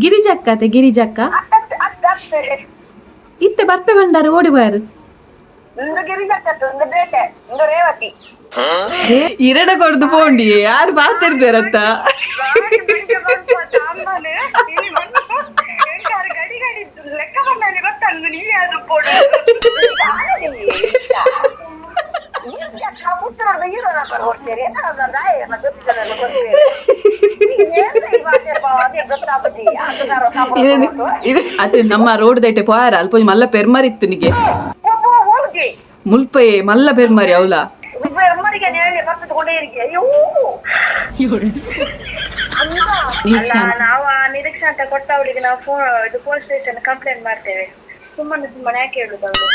ಗಿರಿಜಕ್ಕ ಅತ್ತೆ, ಗಿರಿಜಕ್ಕ. ಇತ್ತೆ ಬರ್ಪೆ ಬಂಡಾರ ಓಡಿ ಬಾರು. ಇರಡ ಕೊಡ್ದು ಪೋಂಡಿ ಯಾರು ಪಾತಿರ್ತಾರತ್ತ. ಅದೇ ನಮ್ಮ ರೋಡ್ ದೈಟೆ ಪೋಯಾರ ಅಲ್ಪ ಒಂಜಿ ಮಲ್ಲ ಪೆರ್ಮರಿ ಇತ್ತು ನಿಗೆ. ಮುಲ್ಪಯೆ ಮಲ್ಲ ಪೆರ್ಮರಿ ಅವಲ. ನಿರೀಕ್ಷಾ ಅಂತ. ನಾವು ಆ ನಿರೀಕ್ಷಾ ಅಂತ ಕೊಟ್ಟ ಅವಳಿಗೆ ನಾವು ಫೋನ್ ಇದು police station complaint ಮಾಡ್ತೇವೆ. ಸುಮ್ಮನೆ ಸುಮ್ಮನೆ ಯಾಕೆ ಹೇಳುದು ಅವಳು?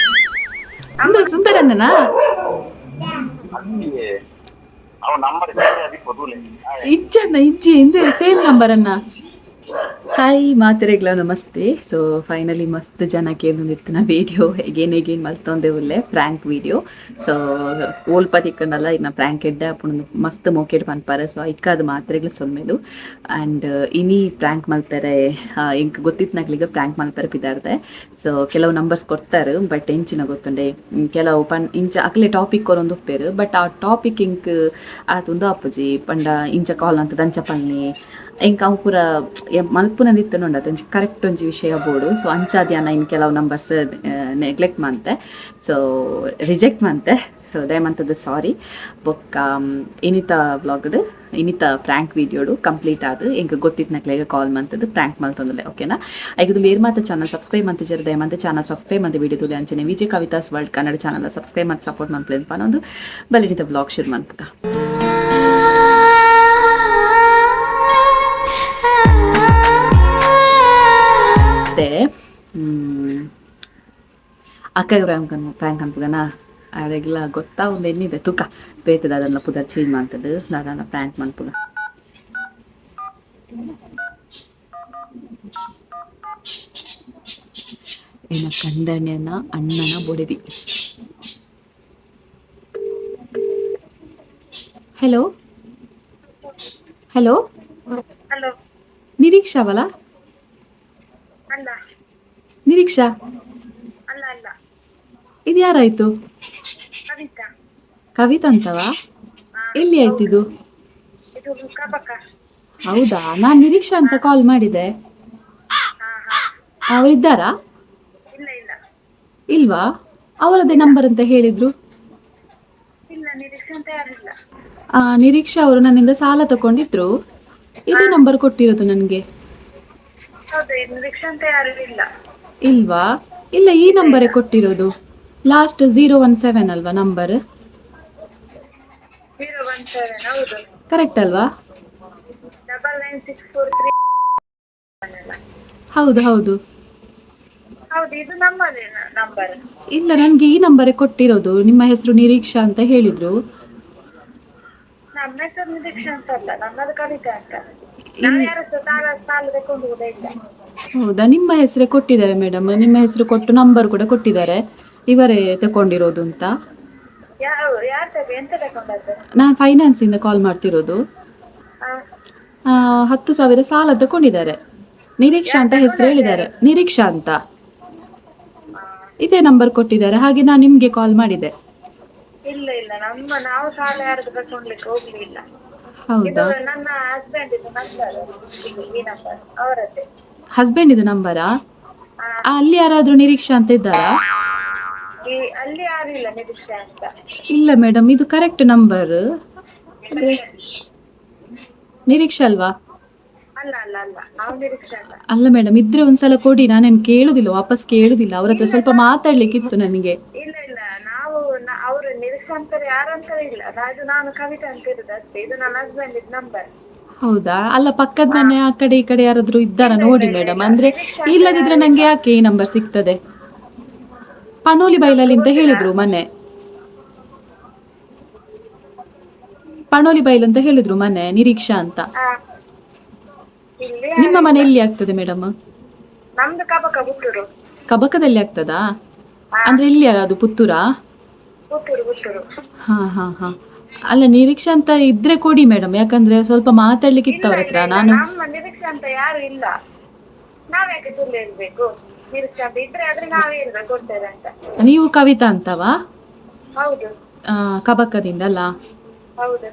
ಒಂದು ಸುಂದರಣ್ಣನಾ? ಅವ ನಂಬರ್ ಅದಿಪ್ಪು. ಇಜ್ಜಣ್ಣ, ಇಜ್ಜಿ ಇಂದು ಸೇಮ್ ನಂಬರ್ ಅನ್ನ. ಹಾಯ್ ಮಾತೆರೆಗ್ಲ ನಮಸ್ತೆ. ಸೊ ಫೈನಲಿ ಮಸ್ತ್ ಜನ ಕೇಂದ್ರದಿತ್ತಿನ video again again ಮಲ್ತೊಂದೆ ಉಲ್ಲೆ prank video. So ಓಲ್ಪ ತಿಕ್ಕಂಡಲ್ಲ ಇನ್ನ ಪ್ರ್ಯಾಂಕ್ ಎಡ್ಡೆ ಅಪ್ಪುಂಡು ಮಸ್ತ್ ಮೋಕೆಡ್ ಪನ್ಪಾರೆ. ಸೊ ಇಕ್ಕಾದ ಮಾತ್ರೆಗ್ಲ ಸೊಲ್ಮೆಲು. ಆ್ಯಂಡ್ ಇನಿ ಪ್ರ್ಯಾಂಕ್ ಮಲ್ಪೆರೆ ಎಂಕ್ ಗೊತ್ತಿತ್ನಾಕ್ಲಿಗ ಪ್ರ್ಯಾಂಕ್ ಮಲ್ಪೆರೆ ಪಿದಾರ್ದೆ. ಸೊ ಕೆಲವು ನಂಬರ್ಸ್ ಕೊಡ್ತಾರೆ, ಬಟ್ ಎಂಚಿನ ಗೊತ್ತುಂಡೆ, ಕೆಲವು ಪನ್ ಇಂಚ ಅಕ್ಲೆ ಟಾಪಿಕ್ ಕೊರೊಂದು ಉಪ್ಪೇರು, ಬಟ್ ಆ ಟಾಪಿಕ್ ಇಂಕ್ ಆತುಂದು ಅಪ್ಪುಜಿ ಪಂಡ ಇಂಚ ಕಾಲ್ ಅಂತ ದಂಚ ಪನ್ನಿ ಎಂಕ್ ಅವು ಪೂರ ಮಲ್ಪುನದಿತ್ತು ನೋಡತ್ತೆ ಒಂಜಿ ಕರೆಕ್ಟ್ ಒಂಜಿ ವಿಷಯ ಬೋಡು. ಸೊ ಅಂಚಾದ್ಯಾನ ಇನ್ ಕೆಲವು ನಂಬರ್ಸ್ ನೆಗ್ಲೆಕ್ಟ್ ಮಂತೆ, ಸೊ ರಿಜೆಕ್ಟ್ ಮಂತೆ. ಸೊ ದಯಮಂತದ ಸಾರಿ. ಬೊಕ್ಕ ಇನಿತ ವ್ಲಾಗ್ಡ್ ಇನಿತ ಪ್ರ್ಯಾಂಕ್ ವೀಡಿಯೋಡು ಕಂಪ್ಲೀಟ್ ಆದ್ ಎಂಕ್ ಗೊತ್ತಿತ್ನಕ್ಲೆಗ್ ಕಾಲ್ ಮಂತದ್ದು ಪ್ರ್ಯಾಂಕ್ ಮಲ್ತೊಂದುಲ್ಲೆ, ಓಕೆನಾ? ಐಕ್ ಬೇರೆ ಮಾತ ಚಾನಲ್ ಸಬ್ಸ್ಕ್ರೈಬ್ ಮಂತಿಜರ್ ದಯಮಂತ ಚಾನಲ್ ಸಬ್ಸ್ಕ್ರೈಬ್ ಮಂತ್ ವಿಡಿಯೋ ತುಲೆ. ಅಂಚನೆ Vijay Kavitha's world Kannada channel subscribe ಮತ್ತು ಸಪೋರ್ಟ್ ಮನ್ಪುಲೆ ಪನೊಂದು ಬಲೆ ವ್ಲಾಗ್ ಶುರು ಮನ್ಪುಗ. ಮತ್ತೆ ಅಕ್ಕಗೆ ಪ್ರ್ಯಾಂಕ್ ಪ್ರ್ಯಾಂಕ್ ಅನ್ಪುಗನ ಅರೆಗ್ಲ ಗೊತ್ತಾ ಒಂದು ಎನ್ನಿದೆ ತುಕ ಬೇತದ ಅದನ್ನ ಪುದರ್ ಚೇಂಜ್ ಮಾಡ್ತದೆ ದಾದಾನ ಪ್ರ್ಯಾಂಕ್ ಮನ್ಪುಗ. ಏನ ಕಂಡಣ್ಯನ ಅಣ್ಣನ ಬೊಡೆದಿ. Hello hello. Hello. ನಿರೀಕ್ಷಾವಲ್ಲ? ಅಲ್ಲ. ನಿರೀಕ್ಷಾ? ಅಲ್ಲ ಅಲ್ಲ. ಇದು ಯಾರಾಯ್ತು? ಕವಿತಾ. ಕವಿತಾ ಅಂತವಾ? ಎಲ್ಲಿ ಆಯ್ತಿದು? ಇದು ಕಬಕ. ಹೌದಾ, ನಾನ್ ನಿರೀಕ್ಷಾ ಅಂತ ಕಾಲ್ ಮಾಡಿದೆ. ಹಾ ಹಾ. ಅವರಿದ್ದಾರಾ? ಇಲ್ಲ ಇಲ್ಲ. ಇಲ್ವಾ? ಅವರದೇ ನಂಬರ್ ಅಂತ ಹೇಳಿದ್ರು. ಇಲ್ಲ, ನಿರೀಕ್ಷಾ ಅಂತ ಯಾರಿಲ್ಲ. ಆ, ನಿರೀಕ್ಷಾ ಅವರು ನನ್ನಿಂದ ಸಾಲ ತಗೊಂಡಿದ್ರು, ಇದೇ ನಂಬರ್ ಕೊಟ್ಟಿರೋದು ನನಗೆ. ಹೌದು, ಇದು ನಿರೀಕ್ಷಾ ಅಂತ ಯಾರು ಇಲ್ಲ. ಇಲ್ವಾ? ಇಲ್ಲ, ಈ ನಂಬರೇ ಕೊಟ್ಟಿರೋದು. ಲಾಸ್ಟ್ 017 ಅಲ್ವಾ ನಂಬರ್? 017, ಹೌದು. ಕರೆಕ್ಟ್ ಅಲ್ವಾ? 99643. ಹೌದು ಹೌದು. ಹೌದು, ಇದು ನಮ್ಮದೇ ನಂಬರ್. ಇಲ್ಲ, ನನಗೆ ಈ ನಂಬರೇ ಕೊಟ್ಟಿರೋದು. ನಿಮ್ಮ ಹೆಸರು ನಿರೀಕ್ಷಾ ಅಂತ ಹೇಳಿದ್ರು. ನಮ್ಮ ಹೆಸರು ನಿರೀಕ್ಷಾ ಅಂತ ಅಲ್ಲ, ನಮ್ಮದು ಕವಿತಾ ಅಂತ. ನಾವು ಯಾರ ಹತ್ರ ಸಾಲ ಸಾಲ ತಕೊಂಡು ಕೂಡ ಇಲ್ಲ. ಹೌದಾ? ನಿಮ್ಮ ಹೆಸರೇ ಕೊಟ್ಟಿದ್ದಾರೆ ಮೇಡಮ್. ನಿಮ್ಮ ಹೆಸರು ಕೊಟ್ಟು ನಂಬರ್ ಕೂಡ ಕೊಟ್ಟಿದ್ದಾರೆ, ಇವರೇ ತಗೊಂಡಿರೋದು ಅಂತ. ಯಾರು ಯಾರು ತಗೋ ಎಂತ ತಗೊಂಡದ್ದು? ನಾನು ಫೈನಾನ್ಸಿಂದ ಕಾಲ್ ಮಾಡ್ತಿರೋದು. ಹಾ. 10,000 ಸಾಲ ತಗೊಂಡಿದ್ದಾರೆ. ನಿರೀಕ್ಷಾ ಅಂತ ಹೆಸರು ಹೇಳಿದ್ದಾರೆ, ನಿರೀಕ್ಷಾ ಅಂತ. ಇದೇ ನಂಬರ್ ಕೊಟ್ಟಿದ್ದಾರೆ, ಹಾಗೆ ನಾನು ನಿಮಗೆ ಕಾಲ್ ಮಾಡಿದೆ. ಇಲ್ಲ ಇಲ್ಲ, ನಮ್ಮ ನಾವು ಸಾಲ ಯಾರದ್ದು ತಕೊಂಡ್ಲಿಕ್ಕೆ ಹೋಗ್ಲಿಲ್ಲ ಇದು. ಹೌದಾ? ನನ್ನ ಹಸ್ಬೆಂಡ್ ಇದು ನಂಬರ್, ಇದು ಈ ನಂಬರ್ ಅವರದ್ದೇ. ಹಸ್ಬೆಂಡ್ ಇದು ನಂಬರಾ? ಹಾ. ಅಲ್ಲಿ ಯಾರಾದ್ರೂ ನಿರೀಕ್ಷಾ ಅಂತ ಇದ್ದಾರಾ? ಈ ಅಲ್ಲಿ ಯಾರು ಇಲ್ಲ ನಿರೀಕ್ಷಾ ಅಂತ. ಇಲ್ಲ ಮೇಡಮ್, ಇದು ಕರೆಕ್ಟ್ ನಂಬರ್. ಅಂದ್ರೆ ನಿರೀಕ್ಷಾ ಅಲ್ವಾ? ಅಲ್ಲ ಅಲ್ಲ ಅಲ್ಲ, ನಾವು ನಿರೀಕ್ಷಾ ಅಲ್ಲ. ಅಲ್ಲ ಮೇಡಮ್, ಇದ್ರೆ ಒಂದ್ಸಲ ಕೊಡಿ. ನಾನೇನು ಕೇಳುದಿಲ್ಲ, ವಾಪಸ್ ಕೇಳುದಿಲ್ಲ. ಅವ್ರ ಹತ್ರ ಸ್ವಲ್ಪ ಮಾತಾಡ್ಲಿಕ್ಕಿತ್ತು ನನಗೆ. ಇಲ್ಲ ಇಲ್ಲ, ನಾವು ಅವರು ನಿರೀಕ್ಷಾ ಅಂತಾರೆ ಯಾರಂತಾರೆ ಇಲ್ಲ. ಅದು ನಾನು ಕವಿತಾ ಅಂತ ಇರುದು ಅಷ್ಟೇ. ಇದು ನನ್ನ ಹಸ್ಬೆಂಡ್ ಇದು ನಂಬರ್. ಹೌದಾ? ಅಲ್ಲ, ಪಕ್ಕದ ಮನೆ ಆ ಕಡೆ ಈ ಕಡೆ ಯಾರಾದ್ರೂ ಇದ್ದಾರಾ ನೋಡಿ ಮೇಡಮ್. ಅಂದ್ರೆ ಇಲ್ಲದಿದ್ರೆ ನಂಗೆ ಯಾಕೆ ಈ ನಂಬರ್ ಸಿಗ್ತದೆ? ಪಣೋಲಿ ಬೈಲಲ್ಲಿ ಅಂತ ಹೇಳಿದ್ರು ಮನೆ. ಪಣೋಲಿ ಬೈಲ್ ಅಂತ ಹೇಳಿದ್ರು ಮನೆ, ನಿರೀಕ್ಷಾ ಅಂತ. ಹಾ, ಇಲ್ಲಿ. ನಿಮ್ಮ ಮನೆ ಎಲ್ಲಿ ಆಗ್ತದೆ ಮೇಡಮ್? ನಮ್ದು ಕಬಕ, ಪುತ್ತೂರು. ಕಬಕದಲ್ಲಿ ಆಗ್ತದಾ? ಅಂದ್ರೆ ಇಲ್ಲಿ ಅದು ಪುತ್ತೂರಾ? ಪುತ್ತೂರು ಪುತ್ತೂರು. ಹಾ ಹಾ ಹಾ. ಅಲ್ಲ, ನಿರೀಕ್ಷಾ ಅಂತ ಇದ್ರೆ ಕೊಡಿ ಮೇಡಮ್, ಯಾಕಂದ್ರೆ ಸ್ವಲ್ಪ ಮಾತಾಡ್ಲಿಕ್ಕೆ ಇತ್ತು ಅವ್ರ ಹತ್ರ ನಾನು. ನಮ್ಮ ನಿರೀಕ್ಷಾ ಅಂತ ಯಾರು ಇಲ್ಲ. ನಾವ್ಯಾಕೆ ಸುಳ್ಳು ಹೇಳ್ಬೇಕು? ನಿರೀಕ್ಷಾ ಅಂತ ಇದ್ರೆ ಆದ್ರೆ ನಾವೇ ಹೇಳ್ಬೇಕು ಕೊಡ್ತೇವೆ ಅಂತ. ನೀವು ಕವಿತಾ ಅಂತವಾ? ಹೌದು. ಕಬಕದಿಂದ ಅಲ್ಲ? ಹೌದು.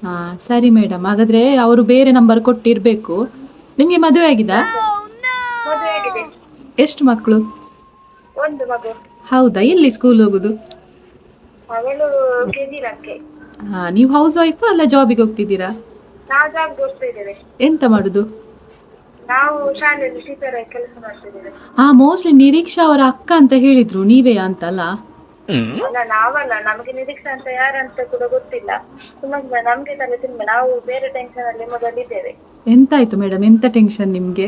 ಹಾ ಸರಿ ಮೇಡಮ್, ಹಾಗಾದ್ರೆ ಅವರು ಬೇರೆ ನಂಬರ್ ಕೊಟ್ಟಿರ್ಬೇಕು. ನಿಮ್ಗೆ ಮದುವೆ ಆಗಿದಾ? ಮದುವೆ ಆಗಿದೆ. ಎಷ್ಟು ಮಕ್ಕಳು? ಒಂದು ಮಗು. ಹೌದಾ, ಎಲ್ಲಿ ಸ್ಕೂಲ್ ಹೋಗುದು? ಅವಳು ಕೆಜಿಲಕ್ಕೆ. ನೀವು ಹೌಸ್ ವೈಫ್ ಅಲ್ಲ ಜಾಬಿಗೆ ಹೋಗ್ತಿದ್ದೀರಾ? ನಾವು ಜಾಬ್ಗೆ ಹೋಗ್ತಾ ಇದ್ದೇವೆ. ಎಂತ ಮಾಡುದು? ನಾವು ಶಾಲೆಯಲ್ಲಿ ಟೀಚರ್ ಆಗಿ ಕೆಲಸ ಮಾಡ್ತಿದ್ದೇವೆ. ಹಾ, ಮೋಸ್ಟ್ಲಿ ನಿರೀಕ್ಷಾ ಅವರ ಅಕ್ಕ ಅಂತ ಹೇಳಿದ್ರು, ನೀವೇ ಅಂತಲ್ಲ? ಅಲ್ಲ, ನಾವಲ್ಲ. ನಮಗೆ ನಿರೀಕ್ಷಾ ಅಂತ ಯಾರಂತ ಕೂಡ ಗೊತ್ತಿಲ್ಲ. ಸುಮ್ಮನೆ ನಮ್ಗೆ ತಲೆ ತಿನ್ಬ, ನಾವು ಬೇರೆ ಟೆನ್ಷನ್ ಅಲ್ಲಿ ಮೊದಲಿದ್ದೇವೆ. ಎಂತಾಯ್ತು ಮೇಡಮ್, ಎಂತ ಟೆನ್ಷನ್ ನಿಮ್ಗೆ?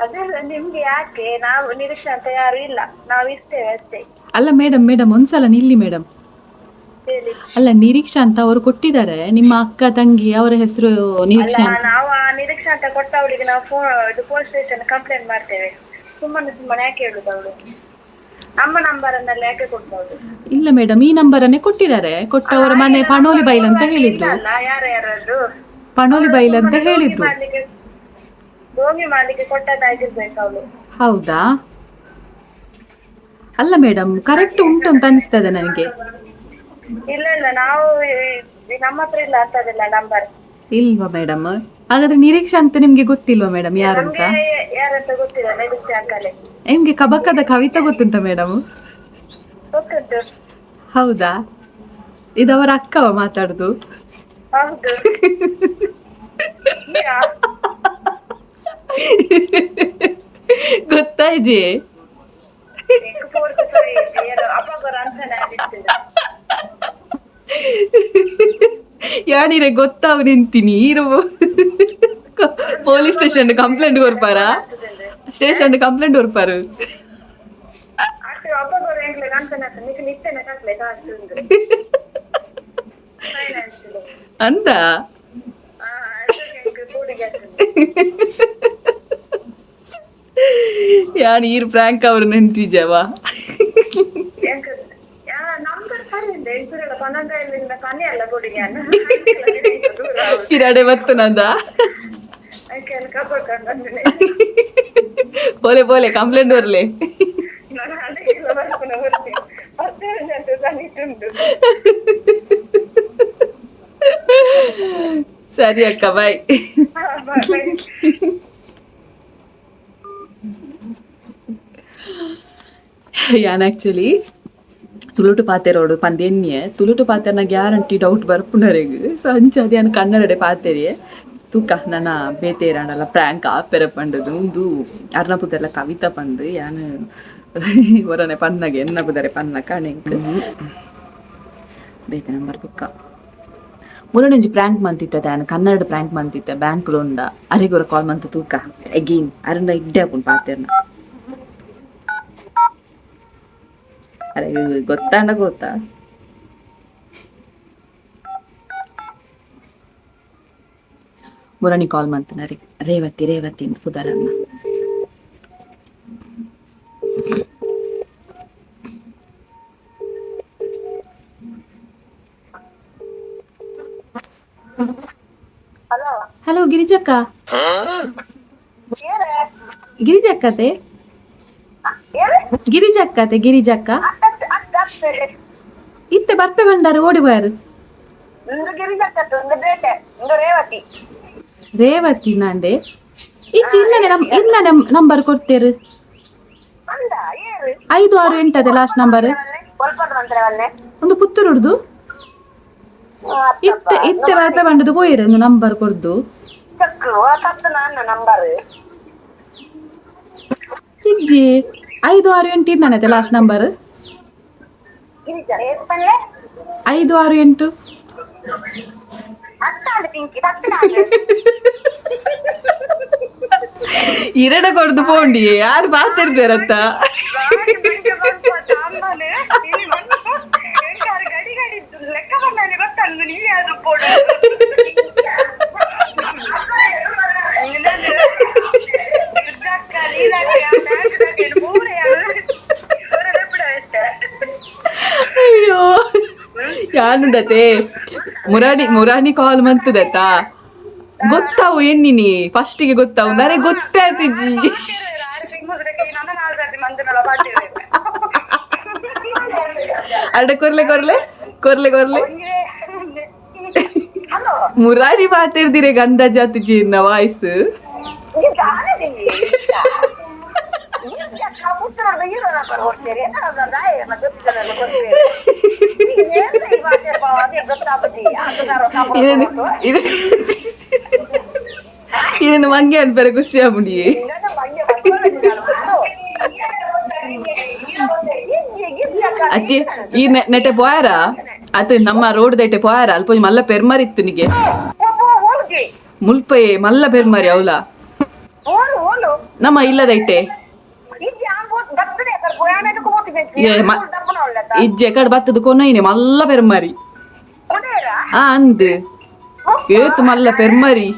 ಅದೆಲ್ಲ ನಿಮ್ಗೆ ಯಾಕೆ? ನಾವು ನಿರೀಕ್ಷಾ ಅಂತ ಯಾರು ಇಲ್ಲ, ನಾವು ಇರ್ತೇವೆ ಅಷ್ಟೇ. ಅಲ್ಲ ಮೇಡಮ್, ಮೇಡಮ್ ಒಂದ್ಸಲ ನಿಲ್ಲಿ ಮೇಡಮ್. ಹೇಳಿ. ಅಲ್ಲ, ನಿರೀಕ್ಷಾ ಅಂತ ಅವರು ಕೊಟ್ಟಿದ್ದಾರೆ, ನಿಮ್ಮ ಅಕ್ಕ ತಂಗಿ ಅವರ ಹೆಸರು ನಿರೀಕ್ಷಾ ಅಲ್ಲ ಅಂತ. ನಾವು ಆ ನಿರೀಕ್ಷಾ ಅಂತ ಕೊಟ್ಟವಳಿಗೆ ನಾವು ಫೋನ್ ಇದು police station complaint ಮಾಡ್ತೇವೆ. ಸುಮ್ಮನೆ ಸುಮ್ಮನೆ ಯಾಕೆ ಹೇಳುದು ಅವಳು? ನಮ್ಮ ನಂಬರ್ ಅನ್ನೆಲ್ಲ ಯಾಕೆ ಕೊಡ್ತಾವಳು? ಇಲ್ಲ ಮೇಡಮ್, ಈ ನಂಬರ್ ಅನ್ನೇ ಕೊಟ್ಟಿದ್ದಾರೆ. ಕೊಟ್ಟವರ ಮನೆ ಪಣೋಲಿ ಬೈಲ್ ಅಂತ ಹೇಳಿದ್ರು. ಅಲ್ಲ, ಯಾರ ಯಾರಾದ್ರು ಪಣೋಲಿ ಬೈಲ್ ಅಂತ ಹೇಳಿದ್ರು. ಮಾಡ್ಲಿಕ್ಕೆ, ರೋಗಿ ಮಾಡ್ಲಿಕ್ಕೆ ಕೊಟ್ಟದ್ದಾಗಿರ್ಬೇಕು ಅವಳು. ಹೌದಾ? ಅಲ್ಲ ಮೇಡಮ್, ಕರೆಕ್ಟ್ ಉಂಟು ಅಂತ ಅನಿಸ್ತದೆ ನನಗೆ. ಇಲ್ಲ ಇಲ್ಲ, ನಾವು ನಮ್ಮ ಹತ್ರ ಇಲ್ಲ ಅಂತದಿಲ್ಲ ನಂಬರ್. ಇಲ್ವಾ ಮೇಡಮ್? ಹಾಗಾದ್ರೆ ನಿರೀಕ್ಷಾ ಅಂತ ನಿಮ್ಗೆ ಗೊತ್ತಿಲ್ವಾ ಮೇಡಮ್, ಯಾರು ಅಂತ? ನಮ್ಗೆ ಯಾರಂತ ಗೊತ್ತಿಲ್ಲ ನಿರೀಕ್ಷಾ ಅಂಕಲೆ. ನಿಮ್ಗೆ ಕಬಕದ ಕವಿತಾ ಗೊತ್ತುಂಟ ಮೇಡಮ್? ಗೊತ್ತುಂಟು. ಹೌದಾ, ಇದವರ ಅಕ್ಕವ ಮಾತಾಡುದು? ಹೌದು. ಗೊತ್ತಾಯ್ಜಿ. ಯಾನಿರೆ ಗೊತ್ತಾವ್ ನಿಂತೀನಿ ಇರು. Police station complaint ಕೊರ್ಪಾರ? Station complaint ಕೊರ್ಪಾರು? ಅಂತ ಯಾನ್ ಈರ್ ಪ್ರಾಂಕ್ ಅವ್ರು ನಿಂತಿಜವ. ಪಿರಾಡೆ ಬತ್ತು ನಂದ. ಬೋಲೆ ಬೋಲೆ, ಕಂಪ್ಲೇಂಟ್ ಬರ್ಲಿ. ಸರಿ ಅಕ್ಕ, ಬಾಯ್. ಯಾನ್ ಆಕ್ಚುಲಿ ತುಳುಟು ಪಾತೆರೋಡು ಪಂದೆನ್ಯೆ ತುಳುಟು ಪಾತೆರ್ನ ಗ್ಯಾರಂಟಿ ಡೌಟ್ ಬರ್ಪುನರೆಗ್. ಸೊ ಅಂಚ ಅದೇ ಯಾನ್ ಕನ್ನಡಡೆ ಪಾತೆರಿಯೆ. ತೂಕ ನನ ಬೇತೇರಾಂಡಲ ಪ್ರಾಂಕ್ ಆಪೆರ ಪಂಡದು. ಉಂದು ಅರ್ನ ಪುದರ್ಲ ಕವಿತಾ ಪಂದು ಯಾನ್ ಒರನೆ ಪನ್ನಗೆ ಎನ್ನ ಪುದರೆ ಪನ್ನ ಕಣೆಂಕ್ ಬೇತೆ ನಂಬರ್ ತುಕ್ಕ. ಮುರನೊಂಜಿ ಪ್ರಾಂಕ್ ಮಂತಿತ್ತ, ಯಾನ್ ಕನ್ನಡ ಪ್ರಾಂಕ್ ಮಂತಿತ್ತ ಬ್ಯಾಂಕ್ ಲೋನ್ದ. ಅರೆಗೊರ ಕಾಲ್ ಮಂತ ತೂಕ ಅಗೈನ್. ಅರಂಡ ಇಡ್ಡೆ ಆಪುಂಡು ಪಾತೆರ್ನ. ಅರೆ ಗೊತ್ತಾಂಡ ಗೊತ್ತಾ? ಮುರಣಿ ಕಾಲ್ ಮಂತನ ರೇವತಿ, ರೇವತಿ ಇಂದ್ ಪುದರನ್ನ. ಹಲೋ. ಹಲೋ ಗಿರಿಜಕ್ಕ, ಗಿರಿಜಕ್ಕತೆ, ಗಿರಿಜಕ್ಕತೆ, ಗಿರಿಜಕ್ಕ ಇತ್ತೆ ಬರ್ಪೆ ಬಂಡಾರ ಓಡಿ ಬಾರು. ರೇವತಿ. ರೇವತಿ ನಾಂಡೆ ಇಚ್ಚಿ ಇನ್ನನೆ ನಮ್ ಇನ್ನನೆ ನಂಬರ್ ಕೊಡ್ತೇರು. 5 6 8 ಅದೇ ಲಾಸ್ಟ್ ನಂಬರ್. ಒಂದು ಪುತ್ತೂರುಡ್ದು ಇತ್ತೆ ಇತ್ತೆ ಬರ್ಪೆ ಬಂಡದು ಪೋಯಿರು ಒಂದು ನಂಬರ್ ಕೊಡ್ದು. ಇಜ್ಜಿ, 5 6 8 ಇನ್ನನತೆ ಲಾಸ್ಟ್ ನಂಬರ್. 5 6 8. ಇರಡ ಕೊಡ್ದು ಪೋಂಡಿ, ಯಾರು ಮಾತಾಡ್ತಾರತ್ತ? ಅಯ್ಯೋ, ಯಾನುಂಡತೆ ಮುರಾಣಿ ಮುರಾಣಿ ಕಾಲ್ ಮಂತದತ್ತ. ಗೊತ್ತಾವು ಎನ್ನಿನಿ ಫಸ್ಟಿಗೆ ಗೊತ್ತಾವು ನರೆ ಗೊತ್ತೇ ಆತಿಜ್ಜಿ. ಅಡ ಕೊರ್ಲೆ ಕೊರ್ಲೆ ಕೊರ್ಲೆ ಕೊರ್ಲೆ. ಮುರಾರಿ ಮಾತಾಡ್ದಿರೆ ಅಂದಾಜು ಆತಿಜ್ಜಿ ಇನ್ನ ವಾಯ್ಸ್. ಇದನ್ನು ಮಂಗೆ ಅನ್ಪರೆ ಖುಷಿ ಆಗ್ಬಿಡಿ. ಅತ್ತಿ ಈ ನೆಟೆ ಪೋಯಾರ ಅತ್ ನಮ್ಮ ರೋಡ್ ದೈಟೆ ಪೋಯಾರ ಅಲ್ಪ ಒಂಜಿ ಮಲ್ಲ ಪೆರ್ಮರಿ ಇತ್ತು ನಿಗೆ ಮುಲ್ಪಯೆ ಮಲ್ಲ ಪೆರ್ಮರಿ ಅವಲ ನಮ್ಮ ಇಲ್ಲದೈಟೆ ಏ ಇಜ್ಜೆ ಕಡೆ ಬತ್ತದ ಕೊನೈನೆ ಮಲ್ಲ ಪೆರ್ಮರಿ ಆ ಅಂದ್ ಏತು ಮಲ್ಲ ಪೆರ್ಮರಿ.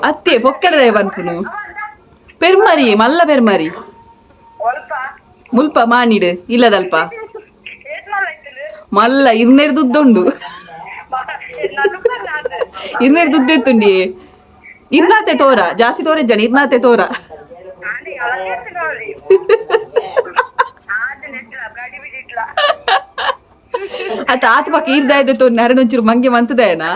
ಅತ್ತೆ ಪೊಕ್ಕಡದ ಬನ್ಪುನು ಪೆರ್ಮರಿ ಮಲ್ಲ ಪೆರ್ಮರಿ ಮುಲ್ಪ ಮಾನಿಡು ಇಲ್ಲದಲ್ಪ ಮಲ್ಲ ಇರ್ನೇರ್ ದುದ್ದುಂಡು ಇರ್ನೇರ್ ದುದ್ದೆತ್ತುಂಡಿ ಇರ್ನಾತೆ ತೋರ ಜಾಸ್ತಿ ತೋರ ಜನ ಇರ್ನಾತೆ ತೋರ. ಅತ್ತ ಆತ ಪಕ್ಕ ಈರ್ದಾಯ್ದು ತೋರ್ ನರನೊಂಚೂರು ಮಂಗೆ ಮಂತದೇನಾ?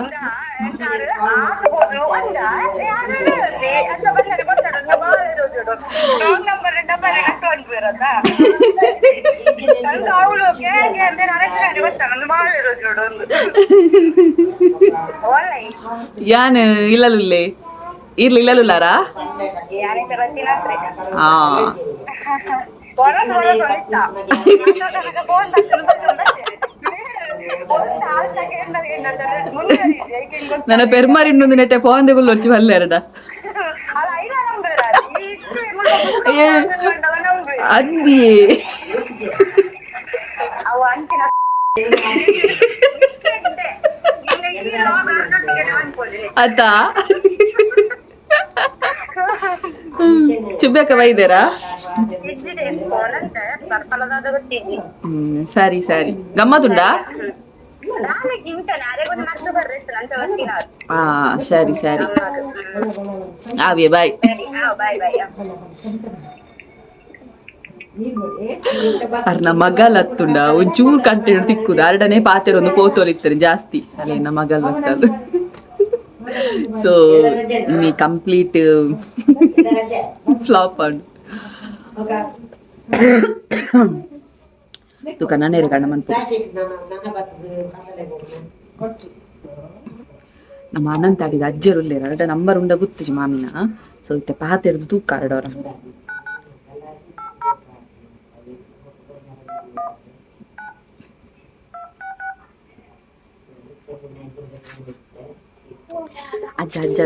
ಯಾನ್ ಇಲ್ಲಲುಲ್ಲೆ ಇರ್ಲಿ ಇಲ್ಲಲುಲ್ಲಾರಾ? ಹಾ ನನ್ನ ಪೆರ್ಮಾರ್ ಇನ್ನೊಂದು ನೆಟ್ಟೆ ಪೋಂದೆ ಗುಲ್ಲೊರ್ಚಿ ಬಲ್ಲೆರಡ ಅಂದಿಯೇ. ಅತ್ತ ಚುಬ್ಬಕ್ಕ ಬೈದೇರಾ? ಸರಿ ಸರಿ ಗಮ್ಮತ್ತುಂಡಾ? ಹಾ ಸರಿ ಸರಿ ಆವಿಯ ಬಾಯ್. ಅರ್ನ ಮಗಲ್ ಹತ್ತುಂಡ ಒಂಚೂರು ಕಂಟೆಂಟ್ ತಿಕ್ಕುದು ಅರಡನೆ ಪಾತೆರ ಒಂದು ಪೋತೋಲಿತ್ತಾರೆ ಜಾಸ್ತಿ ಅಲ್ಲೇ ನಮ್ಮ ಮಗಲ್ ಬರ್ತದು. ಸೊ ಇನಿ ಕಂಪ್ಲೀಟ್ ಫ್ಲಾಪ್ ಆಂಡ್ ತುಕ ನನ್ನೇರು ಗಂಡ ಮನ್ಪು ನಮ್ಮ ಅನಂತ ಆಡಿದ ಅಜ್ಜರು ಉಲ್ಲೇರ ಅರಡ ನಂಬರ್ ಉಂಡ ಗುತ್ತಿಜಿ ಮಾಮಿನ. ಸೊ ಇತ್ತೆ ಪಾತೆರ್ದು ತೂಕ ಅರಡೋರ ಅಜ್ಜ ಅಜ್ಜ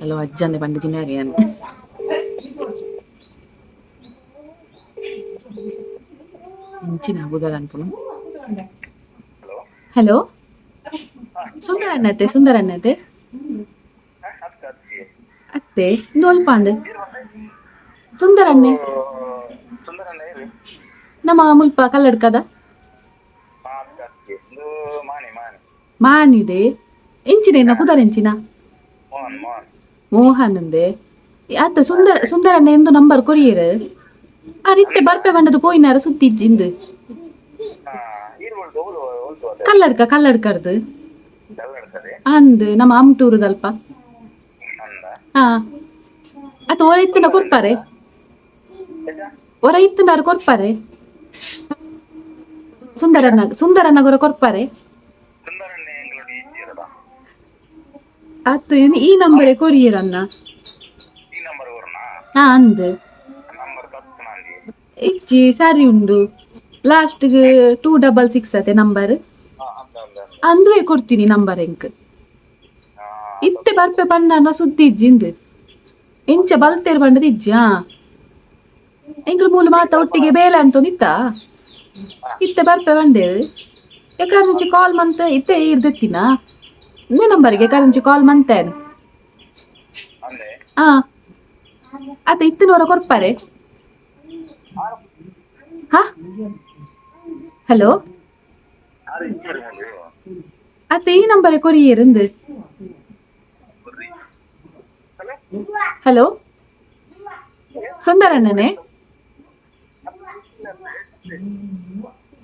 ಹಲೋ ಅಜ್ಜ ಅಂದೆ ಪಂಡ ಜಿನಾರಿ ಇಂಚಿನ ಬುದಲ್ ಅನ್ಪುನು. ಹಲೋ ಸುಂದರ ಅಣ್ಣತೆ ಸುಂದರ ಅಣ್ಣತೆ ಅತ್ತೆ ಇಂದು ಸುಂದರ ಅಣ್ಣೆ ನಮ್ಮ ಮುಲ್ಪ ಕಲ್ಲಡ್ಕದ ಮಾನಿಡೆ ಎಂಚಿನ ಪುದರ್ ಎಂಚಿನ ಮೋಹನ್ ಅಂದೆ ಅತ್ತ ಸುಂದರ ಸುಂದರ ಅಣ್ಣ ಎಂದು ನಂಬರ್ ಕೊರಿಯರ್ ಆ ಇತ್ತೆ ಬರ್ಪೆ ಬಂಡದು ಪೋಯಿನಾರ ಸುದ್ದಿಜ್ಜಿಂದು ಕಲ್ಲಡ್ಕ ಕಲ್ಲಡ್ಕರ್ದು ಅಂದ್ ನಮ್ಮ ಅಮ್ಟೂರುದಲ್ಪ. ಹಾ ಅತ್ತ ಒರ ಇತ್ತಿನ ಕೊರ್ಪಾರೆ ಒರ ಇತ್ತಿನಾರು ಕೊರ್ಪಾರೆ ಸುಂದರಣ್ಣ ಸುಂದರಣ್ಣಗೊರ ಕೊರ್ಪಾರೆ ಅತ್ತ ಈ ನಂಬರೇ ಕೊರಿಯರ್ ಅನ್ನ. ಹಾ ಅಂದ್ ಇಜ್ಜಿ ಸರಿ ಉಂಡು ಲಾಸ್ಟ್ 266 ಅತೆ ನಂಬರ್ ಅಂದುವೆ ಕೊಡ್ತೀನಿ ನಂಬರ್ ಎಂಕ್ ಇತ್ತೆ ಬರ್ಪೆ ಪಂಡ ಸುದ್ದಿ ಇಜ್ಜಿ ಇಂದು ಎಂಚ ಬಲ್ತೇರ್ ಪಂಡದ ಇಜ್ಜಿ. ಹಾ ಎಂಕ್ಲು ಮೂಲು ಮಾತ ಒಟ್ಟಿಗೆ ಬೇಲೆ ಅಂತೊಂದಿತ್ತ ಇತ್ತೆ ಬರ್ಪೆ ಬಂಡೇರು ಎಕಾರಂಚಿ ಕಾಲ್ ಮಂತ ಇತ್ತೆ ಇರ್ದೆತ್ತಿನ ಇನ್ನೇ ನಂಬರ್ಗೆ ಎಕಾರಂಚಿ ಕಾಲ್ ಮಂತೇನು. ಹಾ ಅತ್ತ ಇತ್ತಿನವರ ಕೊರ್ಪಾರೆ. ಹಾ, ಹಲೋ. ಅತ್ತ ಈ ನಂಬರ್ ಕೊರಿಯೇರಂದು. ಹಲೋ, ಸುಂದರಣ್ಣನೇ?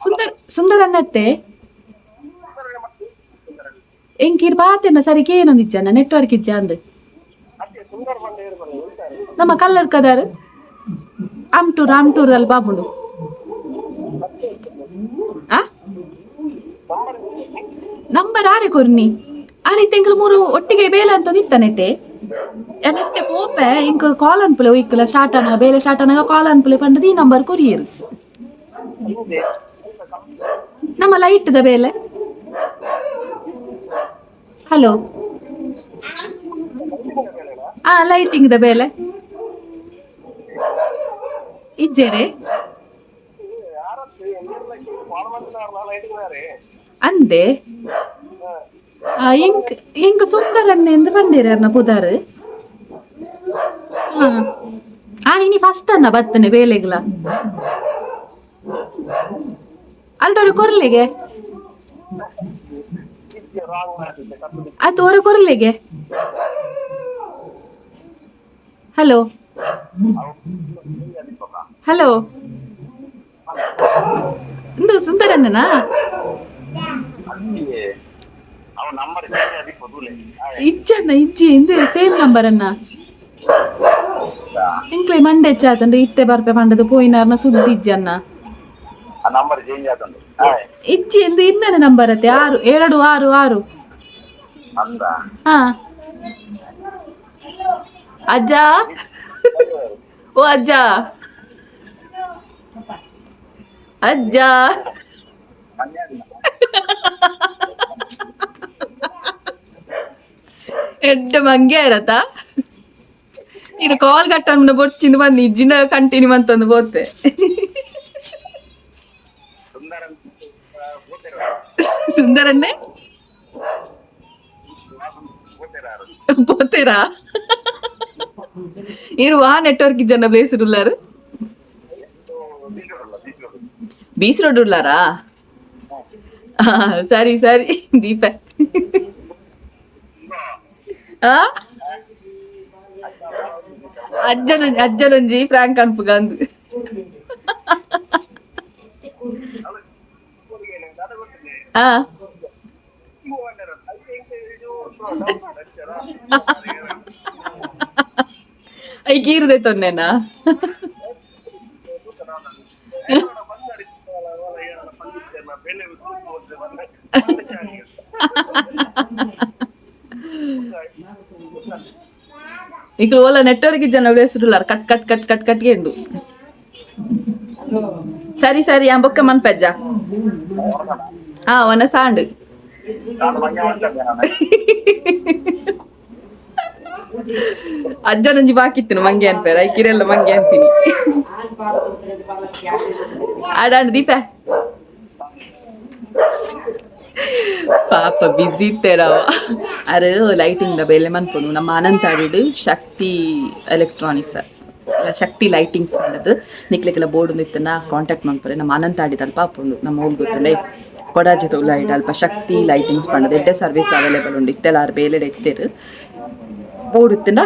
ಸುಂದರ್ ಸುಂದರಣ್ಣತ್ತೆ ಎಂಕೀರ್ ಬಾತೆನ ಸರಿ ಕೇನೊಂದಿಜ್ಜಣ್ಣ, ನೆಟ್ವರ್ಕ್ ಇಜ್ಜ ಅಂದ್. ನಮ್ಮ ಕಲ್ಲರ್ ಕದಾರು ಆಮ್ಟೂರ್ ಆಮ್ಟೂರ್ ಅಲ್ಲಿ ಬಾಬುಂಡು. ಆ ನಂಬರ್ ಆರೆ ಕೊರ್ನಿ. ಆರೆ ತಿಂಗಳು ಮೂರು ಒಟ್ಟಿಗೆ ಬೇಲೆ ಅಂತ ನಿತ್ತನೆಟ್ಟೆ ಎನ್ನತ್ತೆ ಪೋಪೆ. ಇಂಕ ಕಾಲ್ ಅನ್ಪುಲೆ ಒಯ್ಕಲ ಸ್ಟಾರ್ಟ್ ಅನ್ನ ಬೇಲೆ ಸ್ಟಾರ್ಟ್ ಅನ್ನಾಗ ಕಾಲ್ ಅನ್ಪುಲೆ ಪಂಡದು ಈ ನಂಬರ್ ಕೊರಿಯರು. ನಮ್ಮ ಲೈಟ್ the ಬೇಲೆ. ಹಲೋ, ಆ ಲೈಟಿಂಗ್ the ಬೇಲೆ ಇಜ್ಜೇರೆ ಅಂದೆ. ಎಂಕ್ ಎಂಕ್ ಸುಂದರಣ್ಣೆ ಎಂದು ಬಂದಿರ ಅರ್ನ ಪುದಾರ್. ಹಾ ಆ ಇನಿ ಫಸ್ಟ್ ಅನ್ನ ಬತ್ತನೆ ಬೇಲೆಗ್ಲ ಅಲ್ಡೋರು ಕೊರ್ಲೆಗೆ ಆತು ಓರ ಕೊರ್ಲೆಗೆ. ಹಲೋ ಹಲೋ, ಇಂದು ಸುಂದರಣ್ಣನಾ? ಇಜ್ಜಣ್ಣ, ಇಜ್ಜಿ ಇಂದು ಸೇಮ್ ನಂಬರ್ ಅನ್ನ. ಎಂಕ್ಲೆ ಮಂಡೆ ಚಾತಂದ್ರೆ ಇತ್ತೆ ಬರ್ಪೆ ಪಂಡದು ಪೋಯಿನಾರ್ನ ಸುದ್ದಿ ಇಜ್ಜಣ್ಣ. ಇಜ್ಜಿ ಎಂದು ಇನ್ನನೆ ನಂಬರ್ ಅತ್ತೆ, 6 2 6 6. ಹಾ ಅಜ್ಜ, ಓ ಅಜ್ಜ ಅಜ್ಜ ಎಡ್ಡೆ ಮಂಗೆ ಇರತ್ತ. ನೀನು ಕಾಲ್ ಕಟ್ಟನ್ನ ಬೊರ್ಚಿಂದು ಬಂದು ಇಜ್ಜಿನ ಕಂಟಿನ್ಯೂ ಅಂತಂದು ಬೋತೆ. ಸುಂದರನ್ನೇ ಪೋತೇರಾ? ಇರು ಆ ನೆಟ್ವರ್ಕ್ ಜನ ಪ್ಲೇಸ್ ಉಳ್ಳಾರು. ಬೀಚ್ ರೋಡ್ ಉಳ್ಳಾರಾ? ಸರಿ ಸರಿ ದೀಪ. ಅಜ್ಜನ ಅಜ್ಜನೊಂಜಿ ಫ್ರಾಂಕ್ ಅನ್ಪುಗಂದು. ಆ I ಕೀರ್ದೆ ತೊನ್ನೆನಾ? ಈಗ ಓಲ ನೆಟ್ವರ್ಕ್ ಜನ ಬೇಸುರುಲ್ಲಾರ, cut cut cut cut cut ಎಂದು. ಸರಿ ಸರಿ, ಆ ಬೊಕ್ಕ ಮನ್ಪಜ್ಜ. ಆ ಒನ ಸಾಂಡ್ ಅಜ್ಜನೊಂಜಿ ಬಾಕಿತ್ತಿನ ಮಂಗೆ ಅನ್ಪೇರ ಐಕಿರೆಲ್ಲ ಮಂಗೆ ಅಂತೀನಿ. ಆಡಾಂಡ್ ದೀಪ. ಪಾಪ ಬ್ಯುಸಿ ಇತ್ತೇರವ. ಅರೆ ಲೈಟಿಂಗ್ the ಬೇಲೆ ಮನ್ಪುನು. ನಮ್ಮ ಅನಂತಾಡಿಡು ಶಕ್ತಿ ಎಲೆಕ್ಟ್ರಾನಿಕ್ಸ್, ಶಕ್ತಿ ಲೈಟಿಂಗ್ಸ್ ಪಂಡದು ನಿಕ್ಲೆಗೆಲ್ಲ ಬೋರ್ಡ್ ಇತ್ತನ ಕಾಂಟ್ಯಾಕ್ಟ್ ಮನ್ಪುರೆ. ನಮ್ಮ ಅನಂತಾಡಿದ ಅಲ್ಪ ಆಪುಂಡು. ನಮ್ಮ ಊರು ಗೊತ್ತುಂಡೆ, ಕೊಡಾಜಿ ಲೈಟ್ ಅಲ್ಪ ಶಕ್ತಿ ಲೈಟಿಂಗ್ಸ್ ಪಂಡದು ಎಡ್ಡೆ ಸರ್ವಿಸ್ ಅವೈಲೇಬಲ್ ಉಂಡು. ಇತ್ತೆಲ್ಲ ಆರು ಬೇಲೆಡೆ ಇತ್ತೇರು. ಬೋರ್ಡ್ ಇತ್ತಿಂಡ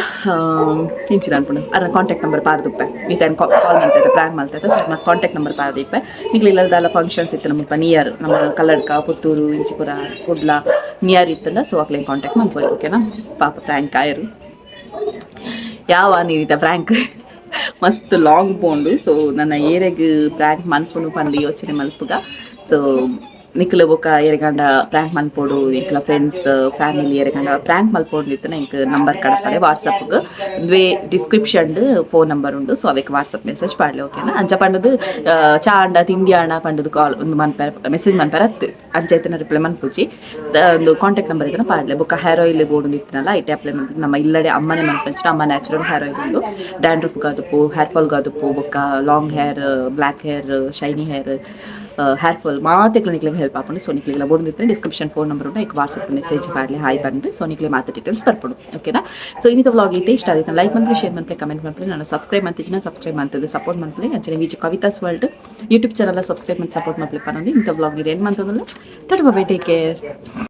ಇಂಚಿನ ಅನ್ಪುಂಡು. ಅರ ಕಾಂಟ್ಯಾಕ್ಟ್ ನಂಬರ್ ಪಾರ್ದುಪ್ಪೆ. ಈತ ಕಾಲ್ ಮಲ್ತೈತೆ, ಪ್ರ್ಯಾಂಕ್ ಮಲ್ತೈತೆ. ಸೊ ನಾ ಕಾಂಟ್ಯಾಕ್ಟ್ ನಂಬರ್ ಪಾರ್ದಿಪ್ಪೆ. ನಿಕ್ಲೆ ಇಲ್ಲದಲ್ಲ ಫಂಕ್ಷನ್ಸ್ ಇತ್ತು ನಮ್ಮ ನಿಯರ್, ನಮ್ಮ ಕಲ್ಲಡ್ಕ, ಪುತ್ತೂರು, ಇಂಚಿಪುರ, ಕುಡ್ಲ ನಿಯರ್ ಇತ್ತಂಡ ಸೊ ಅಕ್ಲೇನು ಕಾಂಟ್ಯಾಕ್ಟ್ ಮನ್ಪೊಲಿ, ಓಕೆನಾ? ಪಾಪ ಪ್ರ್ಯಾಂಕ್ ಆಯರು. ಯಾವ ನೀರಿತ ಪ್ರ್ಯಾಂಕ್ ಮಸ್ತ್ ಲಾಂಗ್ ಪೋಂಡು. ಸೊ ನನ್ನ ಏರೆಗ್ ಪ್ರ್ಯಾಂಕ್ ಮನ್ಪುನು ಪಂದು ಯೋಚನೆ ಮಲ್ಪುಗ. ಸೊ ನಿಕ್ಲ ಬೊಕ ಏರೆಗಂಡ ಪ್ರ್ಯಾಂಕ್ ಮನ್ಪೊಡು, ನಿಕ್ಲ ಫ್ರೆಂಡ್ಸ್ ಫ್ಯಾಮಿಲಿ ಏರೆಗಂಡ ಪ್ರ್ಯಾಂಕ್ ಮಲ್ಪೊಡು ಇತ್ತನ ಇಂಕ್ ನಂಬರ್ ಕಡಪಡೆ ವಾಟ್ಸಪ್ಗೆ. ದ್ವೇ description phone number ಉಂಡು. ಸೊ ಅವೆಕ್ ವಾಟ್ಸಪ್ ಮೆಸೇಜ್ ಪಾಡ್ಲೆ, ಓಕೆನಾ? ಅಂಚ ಪಂಡದು ಚಾ ಅಂಡ ತಿಂಡಿ ಅಣ್ಣ ಪಂಡದು ಕಾಲ್ ಒಂದು ಮನ್ಪೆ ಮೆಸೇಜ್ ಮನ್ಪೆರ ಅತ್ತು. ಅಂಚ ಇತ್ತನ ರಿಪ್ಲೈ ಮನ್ಪುಜಿ. ಒಂದು ಕಾಂಟ್ಯಾಕ್ಟ್ ನಂಬರ್ ಇದನ್ನ ಪಾಡ್ಲೆ. ಬೊಕ ಹೇರ್ ಆಯಿಲ್ ಬೋಡು ಇತ್ತನಲ್ಲ, ಐಟೆ ಅಪ್ಲೈ ಮಲ್ಪು. ನಮ್ಮ ಇಲ್ಲಡೆ ಅಮ್ಮನೆ ಮನ್ಪಂಚಿನ ಅಮ್ಮ natural hair oil ಉಂಡು. ಡ್ಯಾಂಡ್ರಫ್ ಗಾದುಪ್ಪು, ಹೇರ್ ಫಾಲ್ ಗಾದುಪ್ಪು, ಬೊಕ long hair, black hair, shiny hair. Hair fall ಮಾತೆಕ್ಲ ನಿಕ್ಲೆಗ್ ಹೆಲ್ಪ್ ಆಪುಂಡು. ಸೊ ನಿಕ್ಲೆಗ್ಲ ಬೋಡೊಂದಿತ್ತಂಡ ಡಿಸ್ಕ್ರಿಪ್ಷನ್ ಫೋನ್ ನಂಬರ್ ಉಂಡು, ಐಕ್ ವಾಟ್ಸಪ್ ಮೆಸೇಜ್ ಪಾಡ್ಲೆ ಹಾಯ್ ಪಂದ್. ಸೊ ನಿಕ್ಲೆ ಮಾತ ಡೀಟೇಲ್ಸ್ ಬರ್ಪುಂಡು, ಓಕೆನಾ? ಸೊ ಇನ್ನಿತ ವ್ಲಾಗ್ ಇತ್ತೆ. ಇಷ್ಟ ಆದಿತ್ತು ಲೈಕ್ ಮನ್ಪುಲೆ, ಶೇರ್ ಮನ್ಪುಲೆ, ಕಮೆಂಟ್ ಮನ್ಪುಲೆ. ನಾನು ಸಬ್ಸ್ಕ್ರೈಬ್ ಮಂತಿಜ್ಜಿನ ಸಬ್ಸ್ಕ್ರೈಬ್ ಮಂತುದು ಸಪೋರ್ಟ್ ಮನ್ಪುಲೆ. ಅಂಚನೆ Viji Kavitha's world YouTube channel subscribe ಮಾಡಿ ಸಪೋರ್ಟ್ ಮನ್ಪುಲೆ ಪನೊಂದು ಇಂಥ ವ್ಲಾಗ್ ಎಂಡ್ ಮಂತೊಂದುಲ್ಲ. Tata, bye, take care.